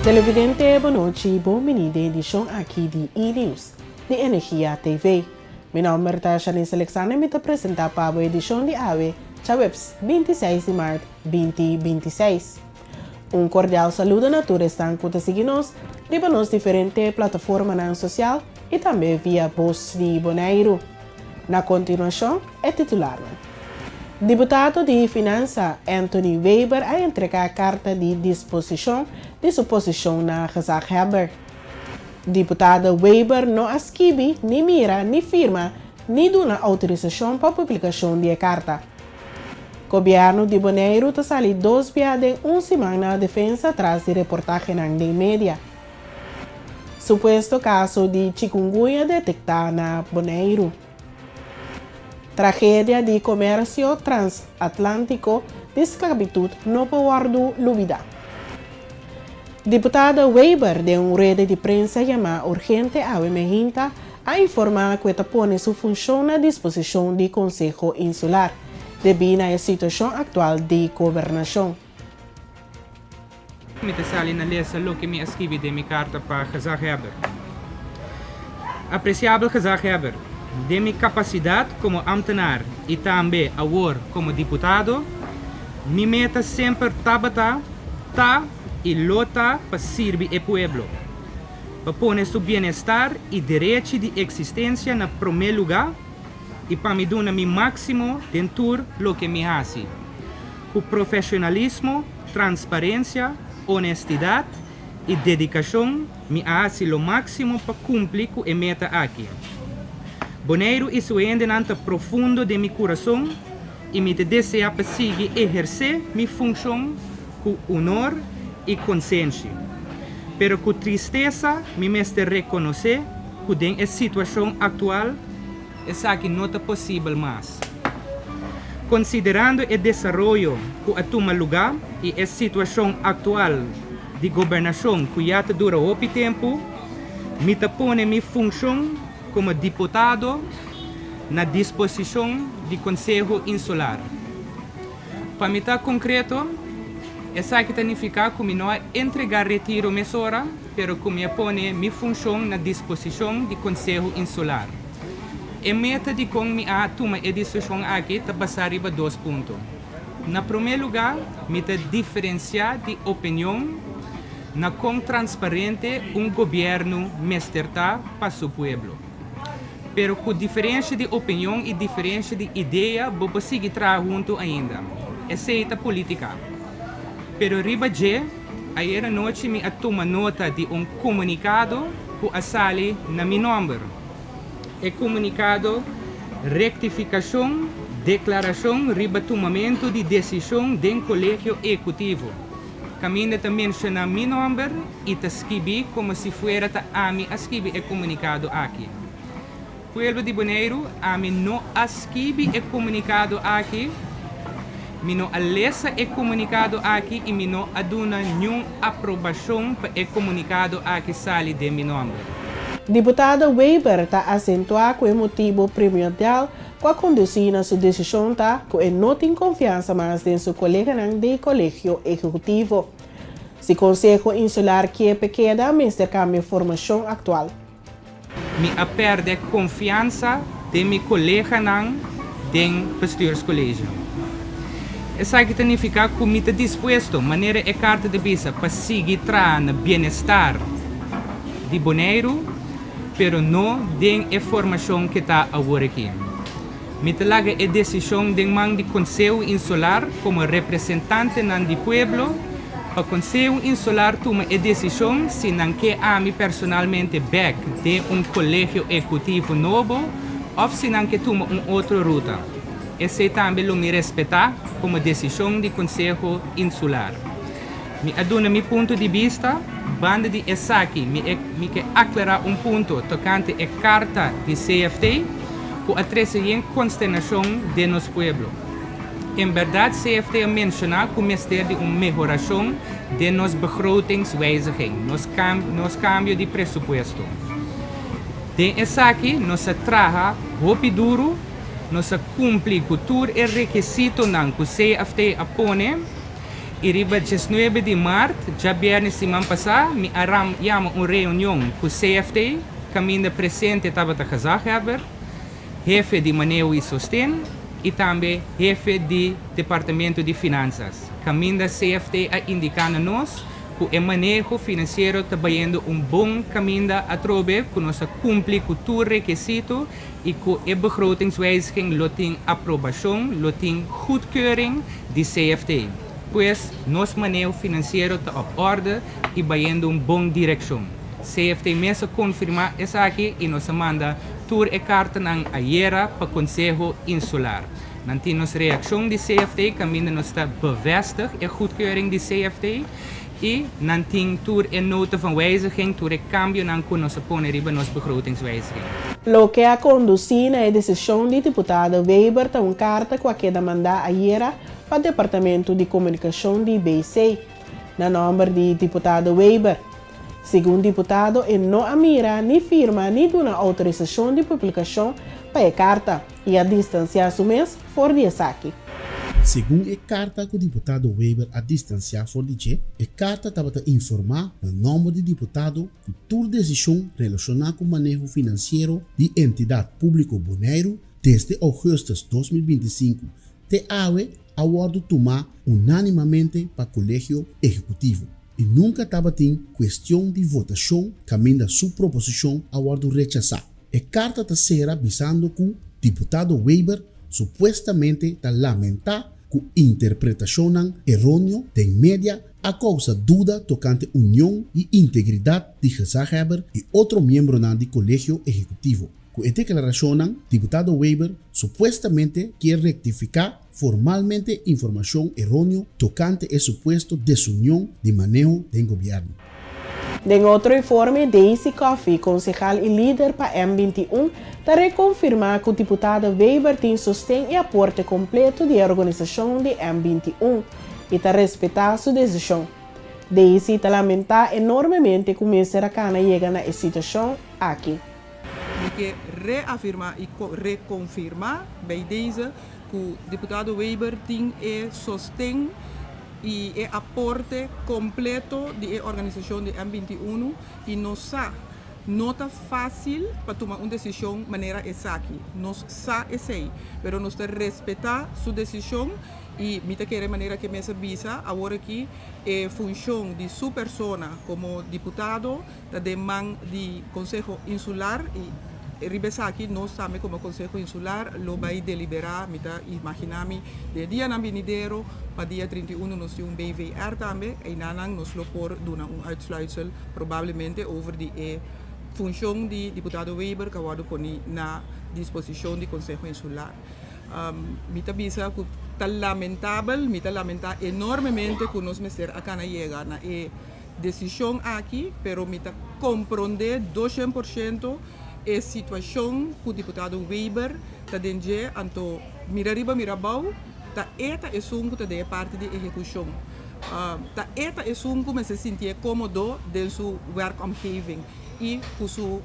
Televidente, bon nochi, bon bini den edishon aki di E-News di Energia TV. Mi nòmber ta Shanice Alexander i mi ta presentá pa bo edishon di awe, djaweps 26 di mart 2026. Un kordial saludo na tur esnan ku ta sigui nos riba nos diferente plataformanan sosial i tambe via Bos di Boneiru. Na kontinuashon e titularnan. Diputado di Finansa Anthony Weber a entregá karta di disposishon di su posishon na gezaghebber. Diputado Weber no a skibi, ni mira, ni firma, ni duna outorisashon pa publikashon di e karta. Gobièrnu di Boneiru ta sali dos bia den un siman na defensa tras di reportahenan den media. Supuesto kaso di chikungunya detektá na Boneiru. Tragedia di komersio transatlántiko di sklabitut no por wòrdu lubidá. Diputado Weber den un rueda di prensa yamá urgente awe mehinta a informá ku e ta pone su funshon na disposishon di Konseho Insular, debí na e situashon aktual di gobernashon. Mi ta sali na lesa loke mi a skibi den mi karta pa Gezaghebber. Apresiabel Gezaghebber, den mi kapasidat komo amtenar i tambe awor komo diputado, mi meta semper tabata, ta i lo ta pa sirbi e pueblo, pa pone su bienestar i derechi di eksistensia na promé lugá i pa mi duna mi máksimo den tur loke mi hasi. Ku profesionalismo, transparencia, honestidad i dedicacion mi a haci lo maximo pa cumpli cu e meta aki. Boneiru i su hendenan ta profundo den mi curason i mi ta desea pa sigui eherce mi funcion cu honor i consenshi. Pero cu tristesa mi mester reconoce cu den e situacion actual, Esaki no ta posibel mas. Konsiderando e desaroyo ku a tuma lugá i e situashon aktual di gobernashon ku ya ta dura hopi tempu, mi ta pone mi funshon komo diputado na disposishon di Konseho Insular. Pa mi ta konkreto, esaki ta nifiká ku mi no a entregá retiro mesora, pero ku mi a pone mi funshon na disposishon di Konseho Insular. E meta dikon mi a tuma e disishon aki ta basá riba dos punto. Na promé lugá, mi ta diferensiá di opinion na kon transparente un gobièrnu mester ta pa su pueblo. Pero ku diferensha di opinion i diferensha di idea bo por sigui traha huntu ainda. Esei ta polítika. Pero riba dje, ayera nochi mi a tuma nota di un komunikado ku a sali na mi nòmber. E komunikado Rektifikashon deklarashon riba tumamentu di desishon den Kolegio Ehekutivo, kaminda ta menshoná mi nòmber i ta skibí komo si fuera ta ami a skibi e komunikado aki. Pueblo di Boneiru, ami no a skibi e komunikado aki, mi no a lesa e komunikado aki i mi no a duna niun aprobashon pa e komunikado aki sali den mi nòmber. Diputado Weber ta asentuá ku e motibu primordial ku a kondusí na su desishon ta ku e no tin konfiansa mas den su koleganan di Kolegio Ehekutivo. Si Konseho Insular kier p'e keda, mester kambia formashon aktual. Mi a pèrdè konfiansa den mi koleganan den Bestuurscollege. Esaki ta nifiká ku mi ta dispuesto, manera e karta ta bisa, pa sigui traha na bienestar di Boneiru, pero no den e formashon ke ta awor aki. Mi ta laga e desishon den man di Konseho Insular komo representantenan di pueblo pa Konseho Insular tuma e desishon si nan ke ami personalmente bèk den un Kolegio Ehekutivo nobo òf si nan ke tuma un otro ruta. Esei tambe lo mi respetá komo desishon di Konseho Insular. Mi a duna mi punto di bista. Banda di esaki mi e mi ke aklará un punto tokante e karta di CFT ku a trese yen konsternashon den nos pueblo. En bèrdat CFT a menshoná ku mester di un mehorashon den nos begrotingswijziging, nos nos kambio di presupuesto. Den esaki nos a traha hopi duru, nos a kumpli ku tur e rekisitonan ku CFT a pone. I riba 19 di mart, djabièrnè siman pasá, mi a yama un reunion ku CFT, kaminda presente tabata gezaghebber, hefe di maneho i sosten i tambe hefe di departamento di finansas. Kaminda CFT a indiká na nos ku e maneho finansiero ta bayendo un bon kaminda atrobe, ku nos a kumpli ku tur rekisito i ku e begrotingswijziging lo tin aprobashon, lo tin goedkeuring di CFT. Pues, nos maneho finansiero ta op orde i bayendo un bon direkshon. CFT mes a konfirmá esaki i nos a manda tur e kartanan ayera pa Konseho Insular. Nan tin nos reakshon di CFT kaminda nos ta bevestig e goedkeuring di CFT i nan tin tur e nota van wijziging, tur e kambionan ku nos a pone riba nos begrotingswijziging. Loke a kondusí na e desishon di diputado Weber ta un karta ku a keda mandá ayera pa Departamento di Komunikashon di BC, na nòmber di diputado Weber. Segun diputado e no a mira ni firma ni duna outorisashon di publikashon pa e karta i a distansiá su mes for di esaki. Segun e karta ku diputado Weber a distansiá for di dje, e karta tabata informá na nòmber di diputado ku tur desishon relashoná ku maneho finansiero di Entidat Públiko Boneiru desde ougùstùs 2025 te awe a wòrdu tumá unánimamente pa Kolegio Ehekutivo i nunka tabatin kuestion di votashon kaminda su proposishon a wòrdu rechasá. E karta ta sera bisando ku diputado Weber supuestamente ta lamentá ku interpretashonnan eróneo den media a kousa duda tokante union i integridat di gezaghebber i otro miembronan di Kolegio Ehekutivo. Ku e deklarashonnan, diputado Weber supuestamente kier rektifiká formalmente informashon eróneo tokante e supuesto desunion di maneho den gobièrnu. Den otro informe, Daisy Coffie, konsehal i lider pa M 21, ta rekonfirmá ku diputado Weber tin sosten i aporte kompleto di e organisashon di M 21 i ta respetá su desishon. Daisy ta lamentá enormemente ku mester a kana yega na e situashon aki. Mi ke reafirmá i rekonfirmá bij deze ku diputado Weber tin e sosten i e aporte kompleto di e organisashon di M 21 i nos sa no ta fásil pa tuma un desishon manera esaki. Nos sa esei, pero nos ta respetá su desishon i mi ta kere manera ku e mes a bisa awor aki e funshon di su persona komo diputado ta den man di Konseho Insular i riba esaki nos tambe komo Konseho Insular lo bai deliberá, mi ta imaginá mi den e dianan binidero pa dia 31 nos tin un BVR tambe, einanan nos lo por duna un uitsluitsel probablemente over di e funshon di diputado Weber ku a wòrdu poni na disposishon di Konseho Insular. Mi ta bisa ku ta lamentabel, mi ta lamentá enormemente ku nos mester a kana yega na e desishon aki, pero mi ta komprondé 200% e situashon ku diputado Weber ta den dje, anto mira riba mira abou, ta e ta esun ku ta den e parti di ehekushon. Ta e ta esun ku mester sintié kómodo den su werkomgeving i ku su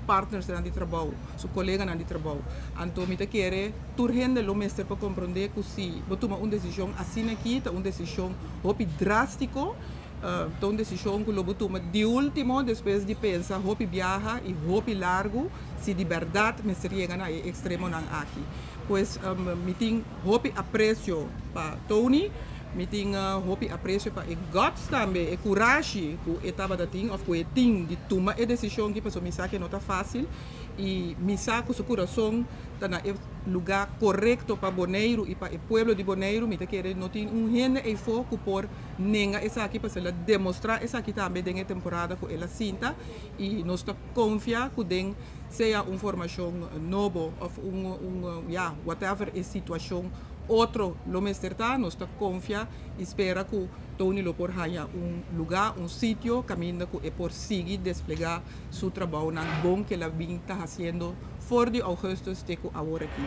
partnersnan di trabou, su koleganan di trabou. Anto mi ta kere tur hende lo mester por komprondé ku si bo tuma un desishon asina aki ta un desishon hopi drástiko, ta un desishon ku lo bo tuma di último despues di pensa hopi biaha i hopi largu si di bèrdat mester yega na e ekstremonan aki. Pues mi tin hopi apresio pa Tony, mi tin hopi apresio pa e guts tambe, e kurashi ku e tabata tin òf ku e tin di tuma e desishon aki pasobra mi sa ku e no ta fásil i mi sa ku su kurason ta na e lugá korekto pa Boneiru i pa e pueblo di Boneiru. Mi ta kere no tin un hende eifó ku por nenga esaki pasobra el a demostrá esaki tambe den e temporada ku el a sinta i nos ta konfia ku den sea un formashon nobo òf un un ya whatever e situashon otro lo mester ta, nos ta konfia i spera ku Tony lo por haña un lugá, un sitio kaminda ku e por sigui desplegá su trabounan bon ku el a bin ta hasiendo for di ougùstùs te ku awor aki.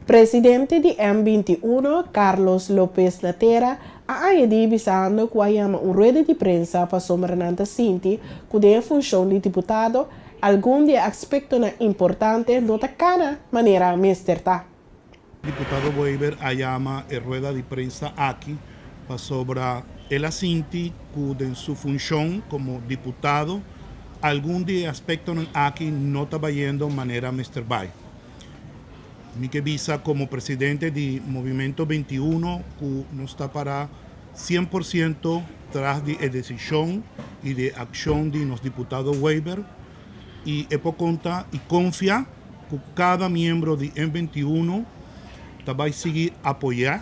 Presidente di M 21, Carlos Lopez Natera, a añadí bisando ku a yama un rueda di prensa pasobra nan ta sinti ku den e funshon di diputado algun di e aspektonan importante no ta kana manera mester ta. Diputado Wever a yama e rueda di prensa aki pasobra. El a sinti ku den su funshon komo diputado algun di e aspektonan aki no ta bayendo manera mester bai. Mi ke bisa komo presidente di Movimento 21 ku nos ta para 100% tras di e desishon i di e akshon di nos diputado Wever i e por konta i konfia ku kada miembro di M 21 ta bai sigui apoyá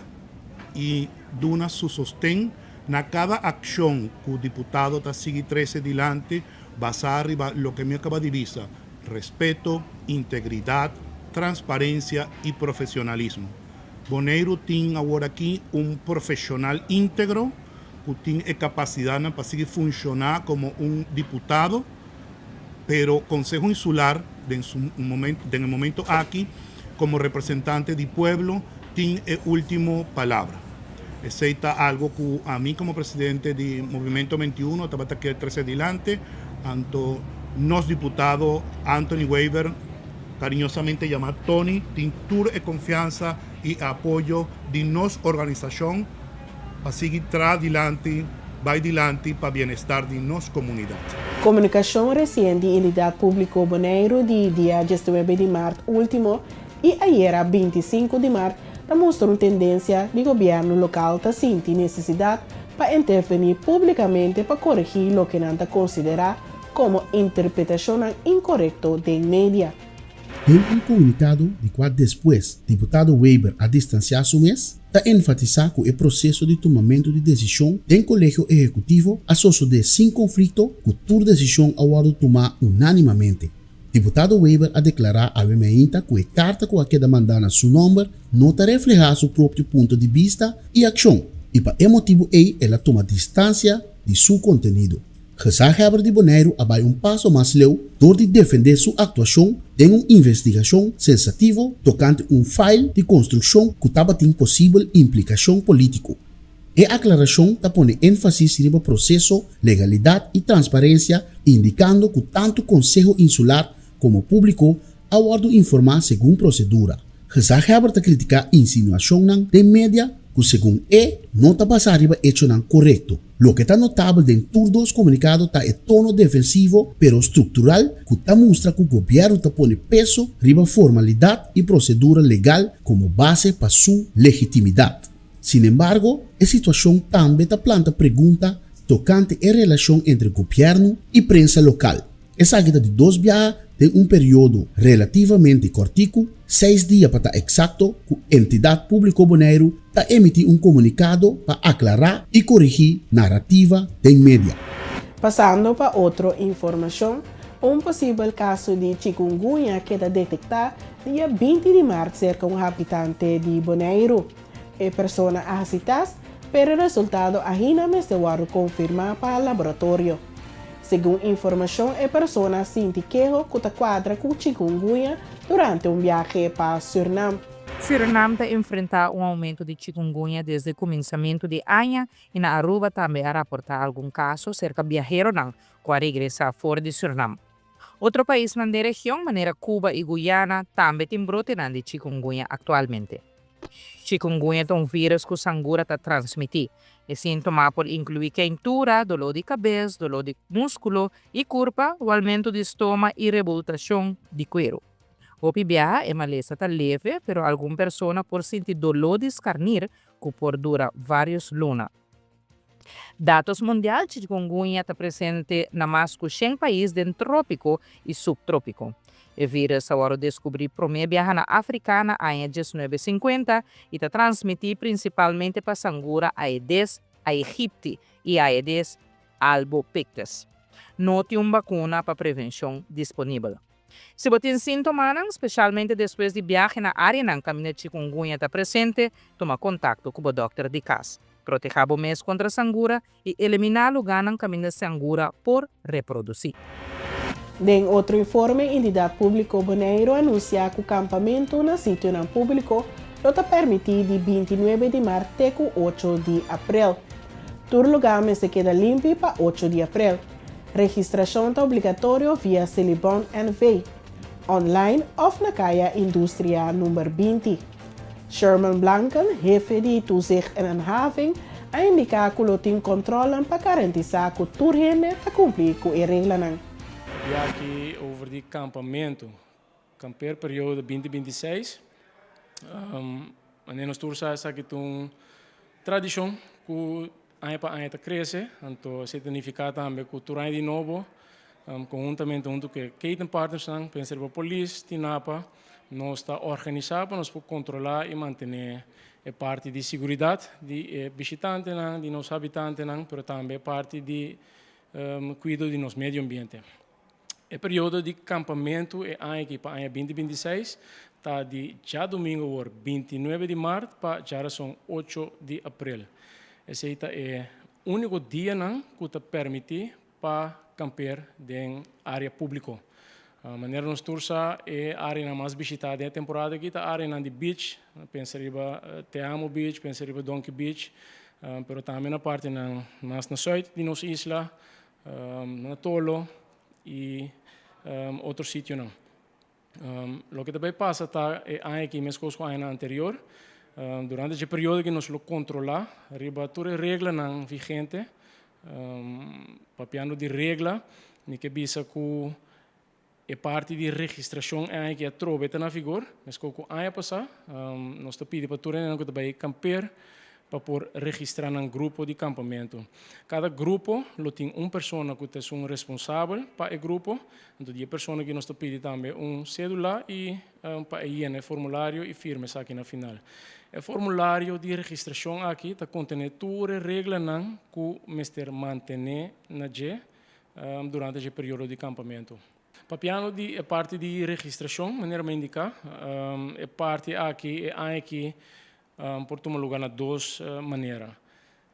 i duna su sosten na kada akshon ku diputado ta sigui trese dilanti basá riba loke mi a kaba di bisa, respeto, integridat, transparensia i profesionalismo. Boneiru tin aworakí un profeshonal íntegro ku tin e kapasidatnan pa sigui funshoná komo un diputado, pero Konseho Insular den su den e momento aki komo representante di pueblo tin e último palabra. Esei ta algo ku ami komo presidente di Movimento 21 tabata kier trese dilanti, anto nos diputado Anthony Wever, kariñosamente yamá Tony, tin tur e konfiansa i e apoyo di nos organisashon pa sigui traha dilanti, bai dilanti pa bienestar di nos komunidat. Komunikashon resien di Entidat Públiko Boneiru di dia 19 di mart último i ayera 25 di mart ta mustra un tendensia di gobièrnu lokal ta sinti nesesidat pa intervení públikamente pa koregí loke nan ta konsiderá komo interpretashonnan inkorekto den media. Den un komunikado di kua despues diputado Wever a distansiá su mes, ta enfatisá ku e proseso di tumamentu di desishon den Kolegio Ehekutivo a sosodé sin konflikto ku tur desishon a wòrdu tumá unánimamente. Diputado Wever a deklará awe meinta ku e karta ku a keda mandá na su nòmber no ta reflehá su propio punto di bista i akshon i pa e motibu ei el a tuma distansia di su kontenido. Gezaghebber di Boneiru a bai un paso mas leu dor di defendé su aktuashon den un investigashon sensativo tokante un fail di konstrukshon ku tabatin posibel implikashon polítiko. E aklarashon ta pone énfasis riba proseso, legalidat i transparensia, indikando ku tantu Konseho Insular komo públiko a wòrdu informá segun prosedura. Gezaghebber ta kritiká insinuashonnan den media ku segun e no ta basá riba echonan korekto. Loke ta notabel den tur dos komunikado ta e tono defensivo pero struktural ku ta mustra ku gobièrnu ta pone peso riba formalidat i prosedura legal komo base pa su legitimidat. Sinembargo, e situashon tambe ta planta pregunta tokante e relashon entre gobièrnu i prensa lokal. Esaki ta di dos biaha den un periodo relativamente kòrtiku, seis dia pa ta eksakto, ku Entidat Públiko Boneiru ta emití un komunikado pa aklará i korigí narativa den media. Pasando pa otro informashon, un posibel kaso di chikungunya keda detektá dia 20 di mart serka un habitante di Boneiru. E persona a hasi tèst, pero e resultado ainda mester wòrdu konfirmá pa laboratorio. Segun informashon e persona a sinti keho ku ta kuadra ku chikungunya durante un biahe pa Sürnam. Surinam ta enfrentá un oumento di chikungunya desde kuminsamentu di aña i na Aruba tambe a raportá algun kaso serka biaheronan ku a regresá for di Surinam. Otro paisnan den region manera Cuba i Guyana tambe tin brotenan di chikungunya aktualmente. Chikungunya ta un vírus ku sangura ta transmití. E síntoma por inkluí keintura, doló di kabes, doló di múskulo i kurpa, walmentu di stoma i rebultashon di kueru. Hopi biaha e malesa ta leve, pero algun persona por sinti doló di skarnir ku por dura vários luna. Datos mundial, Chikungunya ta presente na mas ku 100 pais den trópiko i suptrópiko. E vírus a wòrdu deskubrí promé biaha na Afrika na aña 1950 i ta transmití prinsipalmente pa sangura Aedes aegypti i Aedes albopictus. No tin un bakuna pa prevenshon disponibel. Si bo tin síntomanan, spesialmente despues di biahe na áreanan kaminda chikungunya ta presente, tuma kontakto ku bo dòkter di kas. Protehá bo mes kontra sangura i eliminá lugánan kaminda sangura por reprodusí. Den otro informe, Entidat Públiko Boneiru a anunsiá ku kampamentu na sitionan públiko lo ta permití di 29 di mart te ku 8 di aprel. Tur lugá mester keda limpi pa 8 di aprel. Registrashon ta obligatorio via Selibon NV, online òf na Kaya Industria number 20. Sherman Blanken, hefe di Toezicht en Handhaving, A indiká ku lo tin kòntròlnan pa garantisá ku tur hende ta kumpli ku e reglanan. Biaha over di kampamentu, kampeerperiode 2026. Manera nos tur sa, esaki ta un tradishon ku aña pa aña ta krese, anto esei ta nifiká tambe ku tur aña di nobo, konhuntamente huntu ku e ketenpartnersnan, pensa riba polis, Stinapa, nos ta organisá pa nos por kontrolá i mantené e parti di siguridat di e bishitantenan, di nos habitantenan, pero tambe e parti di kuido di nos medio ambiente. E periodo di kampamentu e aña aki pa aña 2026 ta di djadumingu awor 29 di mart pa djarason 8 di aprel. Esei ta e úniko dianan ku ta permití pa kamper den área públiko. Manera nos tur sa, e áreanan mas bishitá den e temporada aki ta áreanan di beach, pensa riba Te Amo Beach, pensa riba Donkey Beach, pero tambe na partinan mas na sùit di nos isla, na Tolo i otro sitionan. Loke ta bay pasa ta e aña aki meskos ku añanan anterior, durante dje periodo aki nos lo kontrolá riba tur e reglanan vigente. Papiando di regla, mi ke bisa ku e parti di registrashon e aña aki atrobe ta na vigor, meskos ku aña pasá. Nos ta pidi pa tur hendenan ku ta bay kamper pa por registrá nan grupo di kampamentu. Kada grupo lo tin un persona ku ta esun responsabel pa e grupo. Anto di e persona aki nos ta pidi tambe un sédula i pa e yena e formulario i firma esaki na final. E formulario di registrashon aki ta kontené tur e reglanan ku mester mantené na dje durante dje periodo di kampamentu. Papiando di e parti di registrashon, manera mi a indiká, e parti aki e aña aki Por tuma luga na dos manera.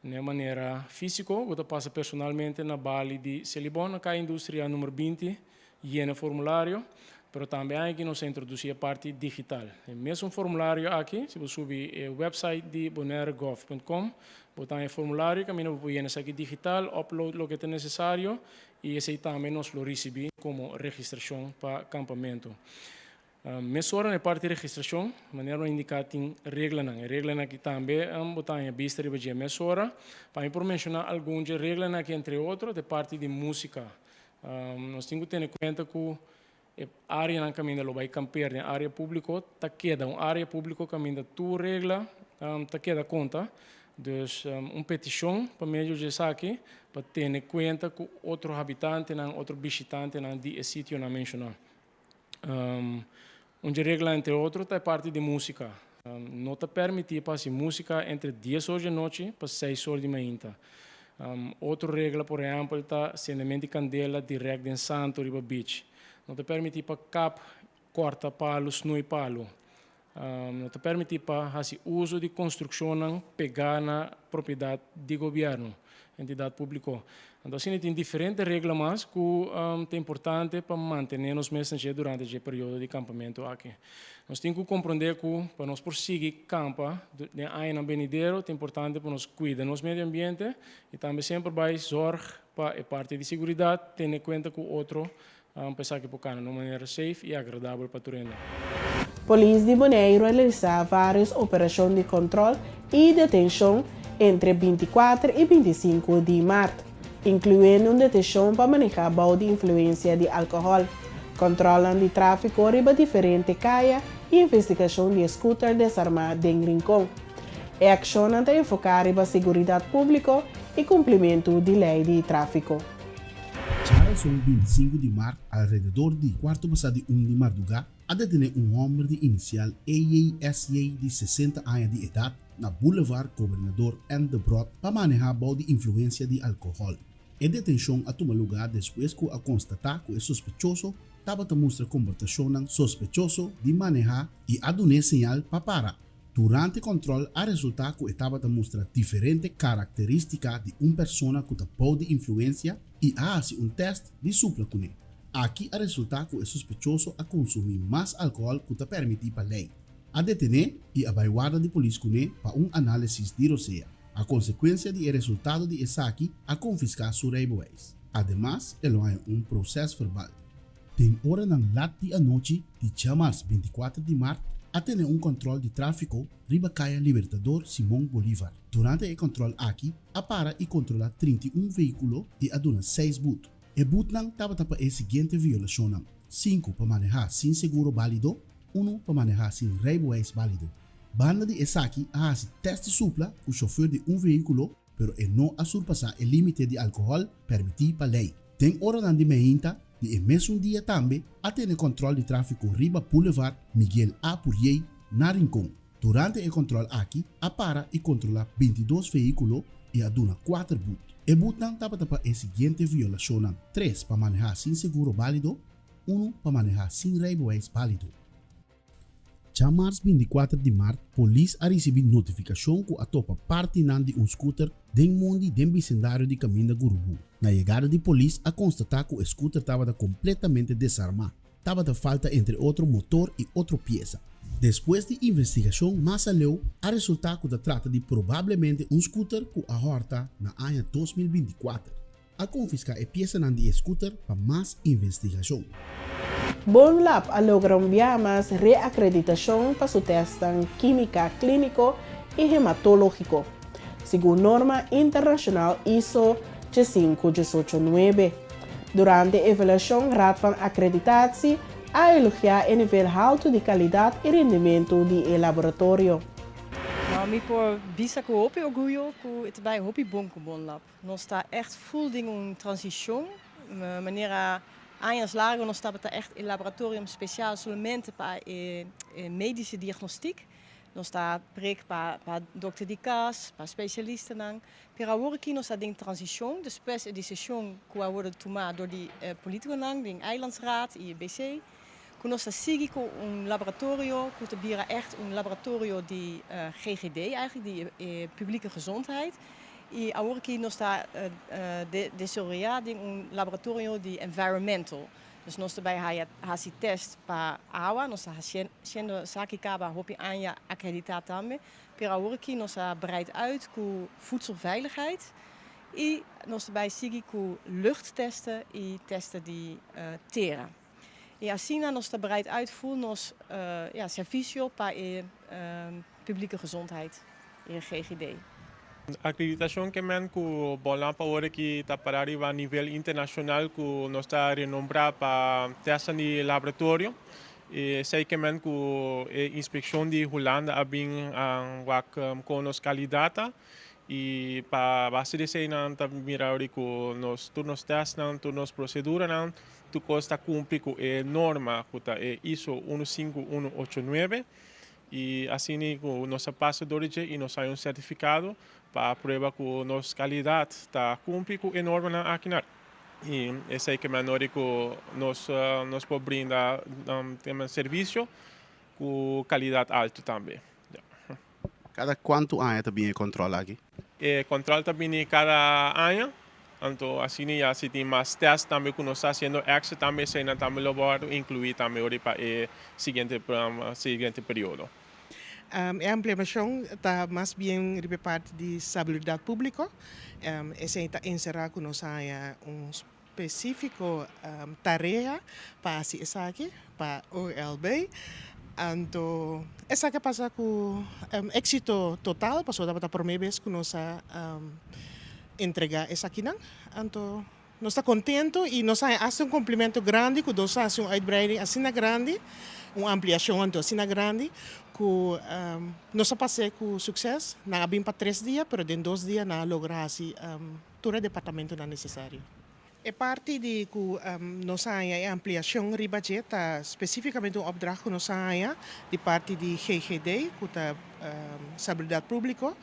Na e manera físiko, bo ta pasa personalmente na bali di Selibon na Kaya Industria number 20, yena e formulario, pero tambe aki nos a introdusí e parti digital. E mesun formulario aki, si bo subi e website di bonairegov.com, bo ta haña e formulario kaminda bo por yena esaki digital, upload loke ta nesesario i esei tambe nos lo risibí komo registrashon pa kampamentu. Mesora na e parti registrashon, manera bo a indiká tin reglanan. E reglanan aki tambe bo ta haña bista riba dje mesora. Pa mi por menshoná algun dje reglanan aki entre otro ta e parti di músika. Nos tin ku tene kuenta ku e áreanan kaminda lo bai kamper den área públiko ta keda un área públiko kaminda tur regla ta keda konta. Dus un petishon pa medio dje esaki pa tene kuenta ku otro habitantenan, otro bishitantenan di e sitionan menshoná. Un dje regla entre otro ta e parti di músika. No ta permití pa hasi músika entre dies or di anochi pa seis or di mainta. Otro regla por ehèmpel ta sendement di kandela dirèkt den santu riba beach. No ta permití pa kap, kòrta palu, snui palu. No ta permití pa hasi uso di konstrukshonnan pegá na propiedat di gobièrnu, entidat públiko. Anto asina tin diferente regla mas ku ta importante pa mantené nos mes na dje durante dje periodo di kampamentu aki. Nos tin ku komprondé ku pa nos por sigui kampa den añanan benidero ta importante pa nos kuida nos medio ambiente i tambe semper bai zòrg pa e parti di seguridat, tene kuenta ku otro Pa esaki por kana na un manera safe i agradabel pa tur hende. Polis di Boneiru a realisá vários operashon di kòntròl i detenshon entre 24 i 25 di mart, inkluyendo un detenshon pa manehá bou di influensia di alkohòl, kòntròlnan di tráfiko riba diferente kaya i investigashon di e skuter desarmá den Rincon. E akshonnan ta enfoká riba seguridat públiko i kumplimentu di lei di tráfiko. Djarason 25 di mart alrededor di kuarto pasá di un di mardugá a detené un hòmber di inisial EJSJ di 60 aña di edat na Boulevard Gobernador N. Debrot pa manehá bou di influensia di alkohòl. E detenshon a tuma lugá despues ku a konstatá ku e sospechoso tabata mustra komportashonnan sospechoso di manehá i a dun'é señal pa para. Durante kòntròl a resultá ku e tabata mustra diferente karakterístika di un persona ku ta bou di influensia i a hasi un tèst di supla kuné. Aki a resultá ku e sospechoso a konsumí mas alkohòl ku ta permití pa lei. A detené i a bai warda di polis kuné pa un análisis di rosea. A konsekuensia di e resultado di esaki a konfiská su reibewijs. Ademas e lo haña un prosèsverbal. Den oranan lat di anochi di djamars 24 di mart. a tene un kòntròl di tráfiko riba Kaya Libertador Simon Bolivar. Durante e kòntròl aki a para i kontrolá 31 vehíkulo i a duna seis but. E butnan tabata pa e siguiente violashonnan, sinku pa manehá sin seguro bálido, unu pa manehá sin rijbewijs bálido. Banda di esaki a hasi tèst di supla ku shofùr di un vehíkulo pero e no a surpasá e límite di alkohòl pèrmití pa lei. Den oranan di meinta di e mesun dia tambe a tene kòntròl di tráfiko riba Boulevard Miguel A. Puriey na Rincon. Durante e kòntròl aki a para i kontrolá 22 vehíkulo i a duna kuater but. E butnan tabata pa e siguiente violashonnan, tres pa manehá sin seguro bálido, unu pa manehá sin rijbewijs bálido. Djamars 24 di mart polis a risibí notifikashon ku a topa partinan di un skuter den mondi den bisendario di kaminda Gurubú. Na yegada di polis a konstatá ku e skuter tabata kompletamente desarmá. Tabata falta entre otro motor i otro piesa. Despues di investigashon mas aleu a resultá ku ta trata di probablemente un skuter ku a hòrta na aña 2024. A konfiská e piesanan di e skuter pa mas investigashon. Bonlab a logra un bia mas reakreditashon pa su tèstnan kímika klíniko i hematológiko, segun norma internashonal ISO 15189. Durante e evaluashon Raad van Accreditatie a elogiá e nivel haltu di kalidat i rendimentu di e laboratorio. Nou, mi por bisa ku hopi orguyo ku e ta bai hopi bon ku Bonlab. Nos ta echt full den un transishon. Manera añas largo nos tabata echt e laboratorium spesial solamente pa e medische diagnostiek. Nos ta prik pa pa dokter di kas, pa spesialistanan. Pero awor aki nos ta den transishon despues e desishon ku a wordo tuma dor di e politikonan den Eilandsraad i e BC ku nos ta sigui ku un laboratorio ku ta bira echt un laboratorio di GGD eigenlijk, di e publieke gezondheid. I awor aki nos ta desaroyá den un laboratorio di environmental. Dus nos ta bai haya hasi test pa awa, nos ta hasiendo esaki kaba hopi aña akreditá tambe. Pero awor aki nos a breid uit ku voedselveiligheid i nos ta bai sigui ku luchttesten i testen di tera. I asina nos ta breid uit full nos ja servisio pa e publieke gezondheid, e GGD. Akreditashon ke men ku Bonlab awor aki ta para riba nivel internashonal ku nos ta renombrá pa tèstnan di laboratorio. I esei ke men ku e inspekshon di Hulanda a bin wak kon nos kalidat ta i pa base di esei nan ta mira awor ku nos tur nos tèstnan, tur nos proseduranan tur kos ta kumpli ku e norma ku ta e ISO unu sinku unu ocho nuebe. I asina ku nos a pasa dor di dje i nos haña un sertifikado pa prueba ku nos kalidat ta kumpli ku e normanan akinan. I esei ke manera ku nos nos por brinda servisio ku kalidat altu tambe. Kada kuantu aña ta bini e kòntròl aki? E kòntròl ta bini kada aña, anto asina ya si tin mas tèst tambe ku nos ta hasiendo èkstra tambe eseinan tambe lo wòrdu inkluí tambe ora pa e siguiente siguiente periodo. E ampliashon ta mas bien riba e parti di salubridat públiko. Esei ta enserá ku nos haña un Spesífiko tarea pa hasi esaki pa OLB. Anto esaki a pasa ku éksito total pasobra tabata promé bes ku nos a entregá esakinan. Anto nos ta kontentu i nos a haña asta un komplimentu grandi ku nos a hasi un uitbreiding asina grandi, un ampliashon anto asina grandi ku nos a pas'é ku sukses. Nan a bin pa tres dia pero den dos dia nan a logra hasi tur e departamentonan nesesario. E parti di ku nos a haña e ampliashon riba dje ta spesífikamente un opdracht ku nos a haña di parti di GGD, ku ta Salubridat Públiko,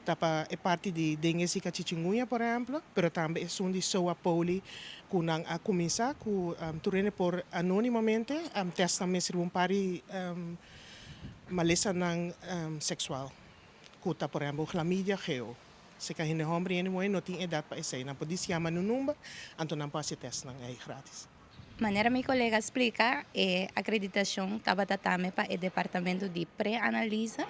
ta pa e parti di dengue, zika, chikungunya por ehèmpel, pero tambe esun di soa poli ku nan a kuminsá ku tur hende por anónimamente tèst nan mes riba un par di malesanan seksual ku ta por ehèmpel chlamydia, geo. Seka hende hòmber i hende muhé no tin edat pa esei. Nan por dis yama nun number, anto nan por hasi tèstnan ei gratis. Manera mi kolega a splika, e akreditashon tabata tambe pa e departamento di pre-analise.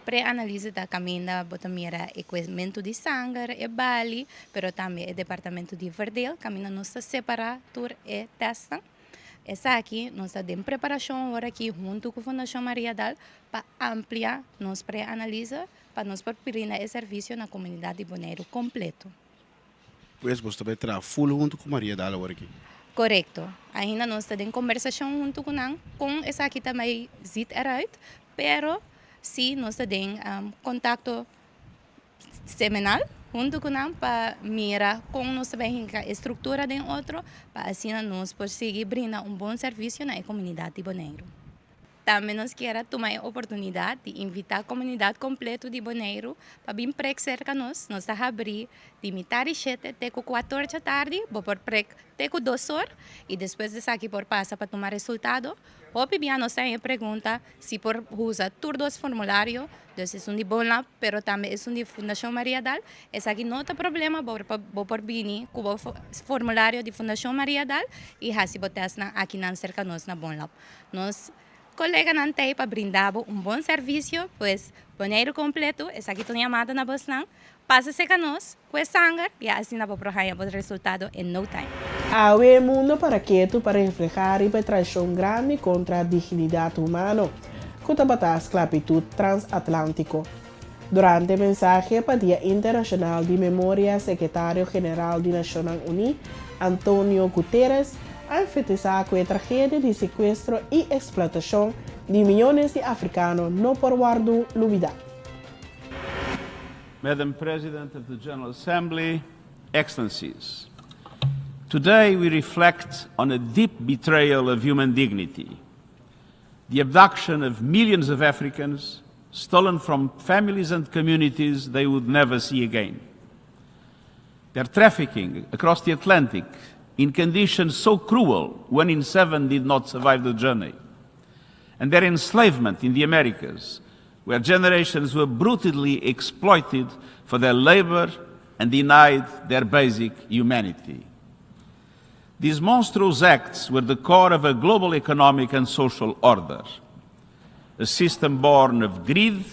Pre-analise ta kaminda bo ta mira e kuementu di sanger, e bali, pero tambe e departamento di verdeel, kaminda nos ta separá tur e tèstnan. Esaki nos ta den preparashon awor aki huntu ku Fundashon Mariadal pa amplia nos pre-analise pa nos por brinda e servisio na komunidat di Boneiru kompleto. Pues bo ta bai traha full huntu ku Mariadal awor aki? Korekto. Ainda nos ta den kombersashon huntu ku nan kon esaki ta bai ziet eruit, pero si nos ta den kontakto semanal huntu ku nan pa mira kon nos ta bai hinka e struktura den otro pa asina nos por sigui brinda un bon servisio na e komunidat di Boneiru. Tambe nos kier a tuma e oportunidat di invitá komunidat kompleto di Boneiru pa bin prek serka nos. Nos ta habrí di mitar di shete te ku kuator djatardi. Bo por prek te ku dos or i despues di esaki por pasa pa tuma resultado. Hopi bia nos ta haña pregunta si por usa tur dos formulario, dus esun di Bonlab pero tambe esun di Fundashon Mariadal. Esaki no ta problema, bo bo por bini ku bo formulario di Fundashon Mariadal i hasi bo tèstnan akinan serka nos na Bonlab. Nos koleganan ta ei pa brinda bo un bon servisio, pues Boneiru kompleto, esaki ta un yamada na bosnan, pasa serka nos ku e sanger i asina bo por haña bo resultado in no time. Awe mundo para ketu pa reflehá riba e traishon grandi kontra dignidat humano, ku tabata sklabitut transatlántiko. Durante mensahe pa Dia Internashonal di Memoria Sekretario General di Nashonnan Uní, Antonio Guterres, a enfatisá ku e tragedia di sekuestro i eksplotashon di miyones di afrikano no por wòrdu lubidá. Madam President of the General Assembly, Excellencies, Today we reflect on a deep betrayal of human dignity. The abduction of millions of Africans stolen from families and communities they would never see again. Their trafficking across the Atlantic in conditions so cruel, one in seven did not survive the journey. And their enslavement in the Americas, where generations were brutally exploited for their labor and denied their basic humanity. These monstrous acts were the core of a global economic and social order, a system born of greed,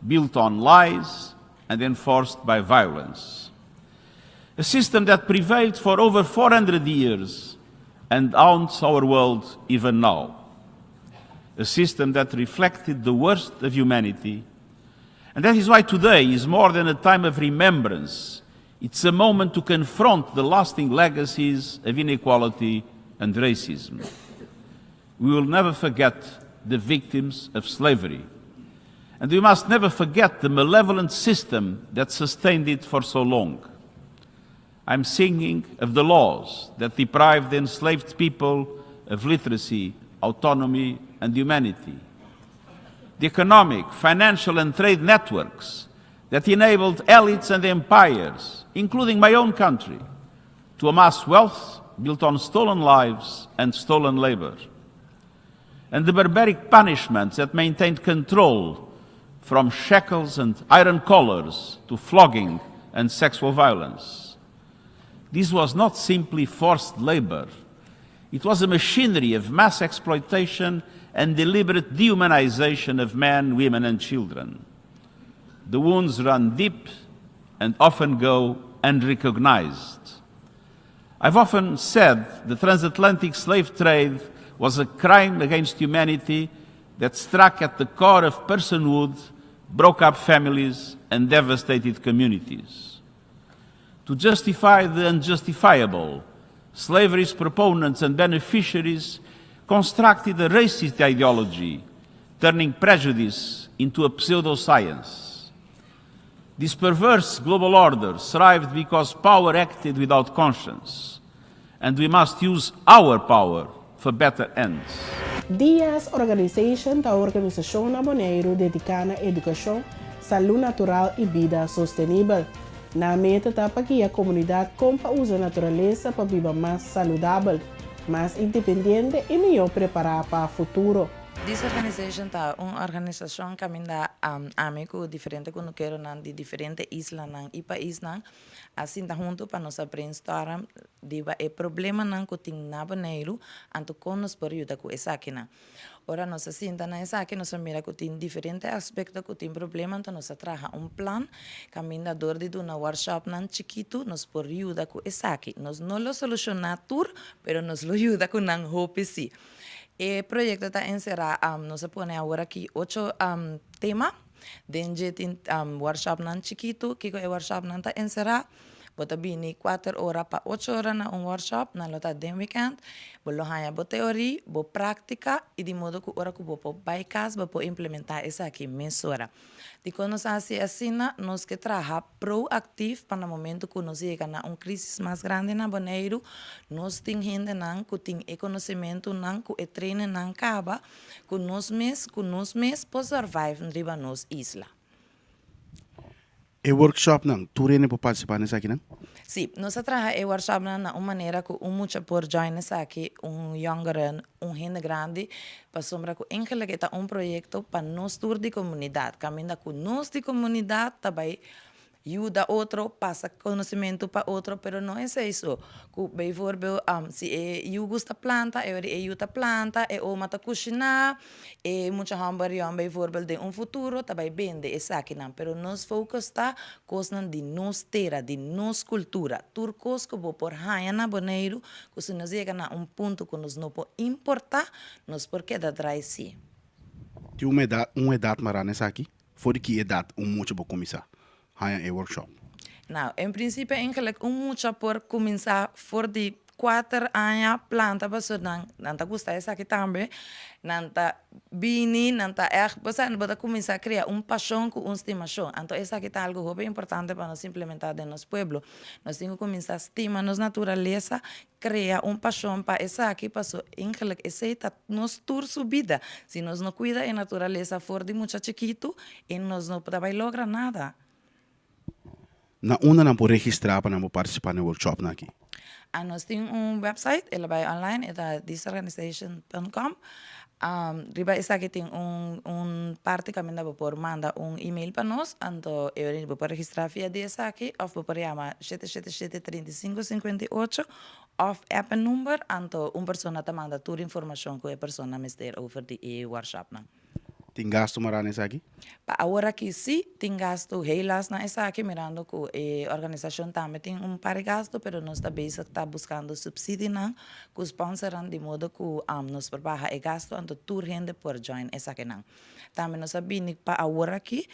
built on lies, and enforced by violence. A system that prevailed for over 400 years and haunts our world even now. A system that reflected the worst of humanity. And that is why today is more than a time of remembrance. It's a moment to confront the lasting legacies of inequality and racism. We will never forget the victims of slavery. And we must never forget the malevolent system that sustained it for so long. I'm singing of the laws that deprived the enslaved people of literacy, autonomy, and humanity. The economic, financial, and trade networks that enabled elites and empires, including my own country, to amass wealth built on stolen lives and stolen labor. And the barbaric punishments that maintained control from shackles and iron collars to flogging and sexual violence. This was not simply forced labor. It was a machinery of mass exploitation and deliberate dehumanization of men, women, and children. The wounds run deep and often go unrecognized. I've often said the transatlantic slave trade was a crime against humanity that struck at the core of personhood, broke up families, and devastated communities. To justify the unjustifiable, slavery's proponents and beneficiaries constructed a racist ideology, turning prejudice into a pseudoscience. This perverse global order thrived because power acted without conscience, and we must use our power for better ends. Dias Organization ta un organisashon na Boneiru dediká na edukashon, salú natural i bida sostenibel. Nan meta ta pa guia komunidat kon pa usa naturalesa pa biba mas saludabel, mas independiente i mihó prepará pa futuro. This organization ta un organisashon kaminda ami ku diferente kunukeronan di diferente islanan i paisnan a sinta huntu pa nos a brainstorm riba e problemanan ku tin na Boneiru anto kon nos por yuda ku esakinan. Ora nos a sinta na esaki nos a mira ku tin diferente aspekto ku tin problema anto nos a traha un plan kaminda dor di duna workshopnan chikitu nos por yuda ku esaki. Nos no lo solushoná tur pero nos lo yuda ku nan hopi si. E proyekto ta enserá nos a pone awor aki ocho tema den dje tin workshopnan chikitu kiko e workshopnan ta enserá bo ta bini kuater ora pa ocho ora na un workshop nan lo ta den wikènt bo lo haña bo teorí bo práktika i di modo ku ora ku bo por bai kas bo por implementá esaki mesora. Dikon nos a hasi asina? Nos ke traha proaktif pa na momento ku nos yega na un krisis mas grandi na Boneiru, nos tin hendenan ku tin e konosementunan, ku e trainingnan kaba, ku nos mes ku nos mes por survive riba nos isla. E workshopnan, tur hende por partisipá na esakinan? Sí, nos a traha e workshopnan na un manera ku un mucha por join esaki, un yòngeren, un hende grandi, pasobra ku engelik e ta un proyekto pa nos tur di komunidat, kaminda ku nos di komunidat ta bai yuda otro, pasa konosementu pa otro, pero no esei so, ku bijvoorbeeld si e yu gusta planta, e ora e yu ta planta, e oma ta kushiná, E mucha hòmber yòn bijvoorbeeld den un futuro ta bai bende esakinan, pero nos focus ta kosnan di nos tera, di nos kultura. Tur kos ku bo por haña na Boneiru, ku si nos yega na un punto ku nos no por importá, nos por keda drai sí. Tin un edat un edat mará na esaki? For di ki edat un mucha por kuminsá haña e workshop? Nou, en prinsipio eigenlijk un mucha por kuminsá for di kuater aña planta pasobra nan nan ta gusta esaki tambe, nan ta bini, nan ta ègt, bo sa bo ta kuminsá krea un pashon ku un stimashon. Anto esaki ta algu hopi importante pa nos implementá den nos pueblo. Nos tin ku kuminsá stima nos naturalesa, krea un pashon pa esaki paso eigenlijk esei ta nos tur su bida. Si nos no kuida e naturalesa for di mucha chikitu e nos no ta bai logra nada. Na unda nan por registrá pa nan por partisipá na e workshopnan aki? A Nos tin un website, el a bai online, e ta thisorganization punt com. Riba esaki tin un un parti kaminda bo por manda un email pa nos, anto e ora bo por registrá via di esaki òf bo por yama shete shete shete 35 58 òf app e number, anto un persona ta manda tur informashon ku e persona mester over di e workshopnan. Tin gastu mará na esaki? Pa awor aki sí tin gastu helaas na esaki mirando ku e organisashon tambe tin un par di gastu pero nos ta bezig ta buskando supsidinan ku sponsornan di modo ku nos por baha e gastu anto tur hende por join esakinan. Tambe nos a bini pa awor aki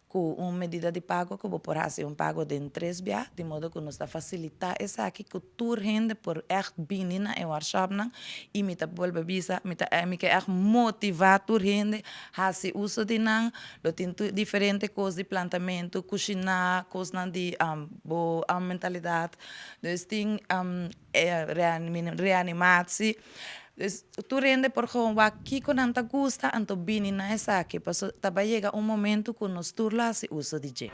ku un medida di pago ku bo por hasi un pago den tres bia, di modo ku nos ta fasilitá esaki ku tur hende por ègt bini na e workshopnan i mi ta bolbe bisa mi ta mi ke ègt motivá tur hende hasi uso di nan, lo tin tur diferente kos di plantamentu, kushiná, kosnan di bo mentalidat, dus tin reanimatie. Dus tur hende por gewoon wak kiko nan ta gusta anto bini na esaki paso ta bai yega un momento ku nos tur lo hasi uso di dje.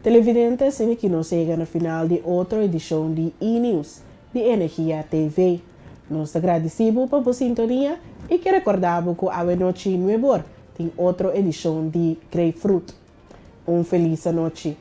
Televidente asina ki nos a yega na final di otro edishon di E-News di Energia TV. Nos ta gradisí bo pa bo sintonia i ke rekordá bo ku awenochi nuebor tin otro edishon di Grapefruit. Un felis anochi.